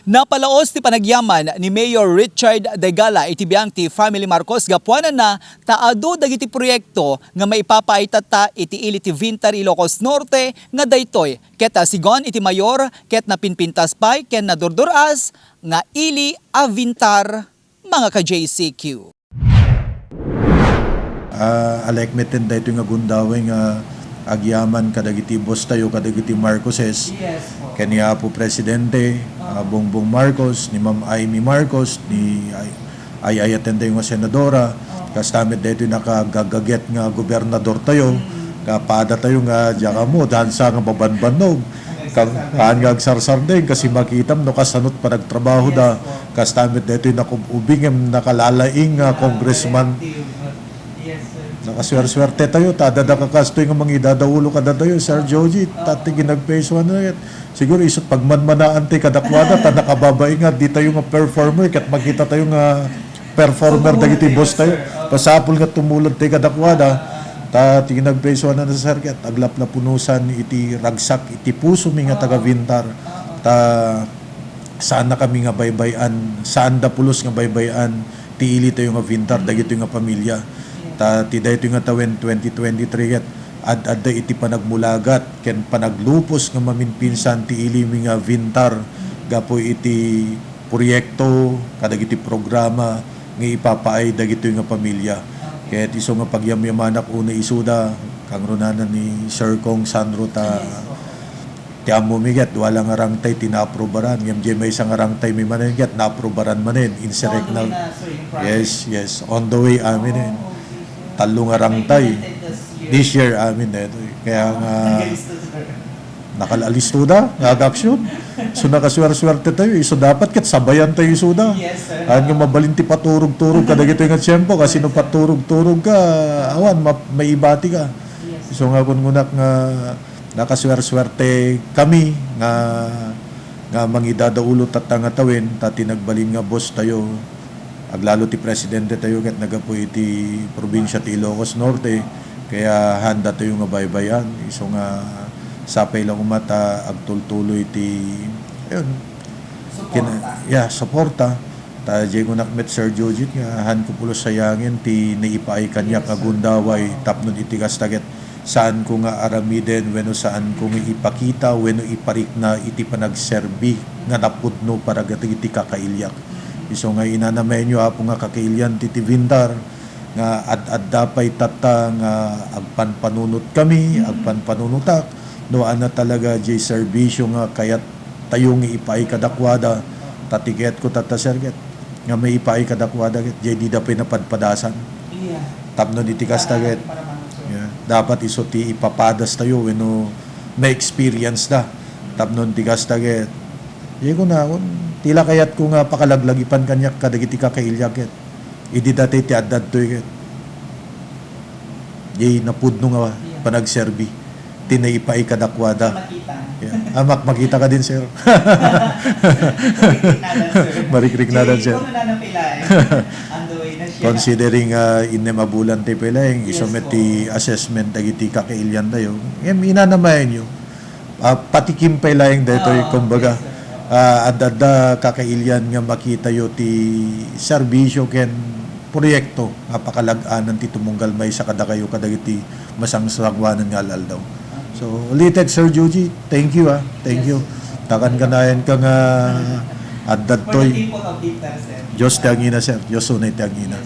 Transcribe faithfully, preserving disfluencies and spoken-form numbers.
Napalaos ti panagyaman ni Mayor Richard Degala iti biang ti Family Marcos gapuananna ta adu dagiti proyekto nga maipapaay tatta iti ili ti Vintar Ilocos Norte nga daytoy ket asigon iti mayor ket napinpintas pay ken nadurdur-as nga ili a Vintar, mga ka-J C Q. Ah, alek met daytoy nga gundaway nga agyaman kadagiti boss tayo, kadagiti Marcoses, yes po, ken ni Apo Presidente, ah, Bongbong Marcos, ni Ma'am Imee Marcos, ni ay, ay-ayaten tayo nga senadora, kasta met daytoy nakagagaget nga gobernador tayo, kapada tayo nga diak ammo, dansa nga babanbannog. Ka-, haan nga agsarsardeng, kasi makitam no kasano't panagtrabaho da. Kasta met daytoy nakub-ubing, em, nakalalaing nga congressman. Yes, sir. Nakaswersuerte tayo, ta adda kastoy nga mangidadaulo kadatayo, Sir Joji, ta ti ginagpaysuan na ket. Siguro isu't pagmanmanaan ti kadakuada, ta nakababain nga di tayo nga performer, ket makita tayo nga performer dagiti boss tayo. Pasapul nga tumulod tayo kadakuada, ta ti ginagpaysuan na, sir, ket aglaplapunusan iti ragsak, iti puso mi nga taga Vintar. Ta saan na kami nga baybay-an, saan da pulos nga baybay-an ti ili tayo nga Vintar, dagitoy nga pamilya. Ta ti daytoy nga tawen twenty twenty-three ket ad-adda iti panagmulagat ken panaglupos nga maminpinsan ti ili mi nga Vintar gapu iti proyekto kadagiti programa nga ipapaay dagitoy nga pamilya. Ket isu nga pagyamyamanak unay isuda, kangrunana ni Sir Cong Sandro ta ti ammomi ket, dua la nga rangtay ti naaprubaran. Ngem diay maysa nga rangtay mi manen ket naaprubaran manen. Inserek na. Yes, yes. On the way amin, eh. Tallo nga rangtay. This year amin, eh. Kaya nga, nakalalis to da, nga ag-action. So, nakaswersuerte tayo. Isu dapat ket sabayan tayo isuda. Yes, sir. Awan nga mabalin ti paturog-turog kadagitoy nga tiyempo, kasi no paturog-turog ka, awan, ma-, maibati ka. Yes. Isu nga kunkunak nga nakaswersuerte kami nga, nga mangidadaulo tatta nga tawen, ta ti nagbalin nga boss tayo, aglalo ti presidente tayo ket naggapu iti probinsia ti Ilocos Norte, kaya handa tayo nga baybay-an. Isu nga sapay la koma ta agtultuloy ti, ayun, kin-, yeah, suporta. Ta diay kunak met, Sir Jojit, nga haan ko pulos sayangen ti naipaay kaniak nga gundaway tapno iti kasta ket saan ko nga aramiden wenno saan ko nga ipakita wenno iparikna iti panagserbi nga napudno para kadagiti kakailiak. Isu nga inanamaenyo, Apo, nga kakailian ti, ti Vintar nga ad-adda pay tatta nga agpanpanunot kami, agpanpanunotak, no ania talaga diay serbisio nga kayat tayo nga ipaay kadakuada, ta ti kayatko tatta, sir, ket nga maipaay kadakuada ket diay dida pay napadpadasan. Iya. Tapno iti kasta ket, yeah, dapat isu ti ipapadas tayo wenno ma-experience da. Tapno iti kasta ket, diay kunakon, ti la kayatko nga pakalaglagipan kaniak kadagiti kakailiak ket idi daytoy ti adda daytoy ket, diay napudno nga panagserbi ti naipaay kadakuada. Makita. Yeah. Ah, mak-, makita ka din, sir. Marikrik na lang, sir. Marikrik na lang, sir. Considering, ah, innem a bulan ti pay laeng, isu met ti assessment dagiti kakailian tayo. Em, inanamaenyo. Ah, patikim pay laeng daytoy, kumbaga, ah, adda-adda kakailian nga makitayo ti serbisyo ken proyekto nga pakalag-anan ti tumunggal maysa kadakayo kadagiti masangsanguanan nga al-aldaw. So, ulitek, Sir Joji, thank you, ah. Thank you. Takan kanayan ka nga adda daytoy. Dios ti angina, sir. Dios unay ti angina.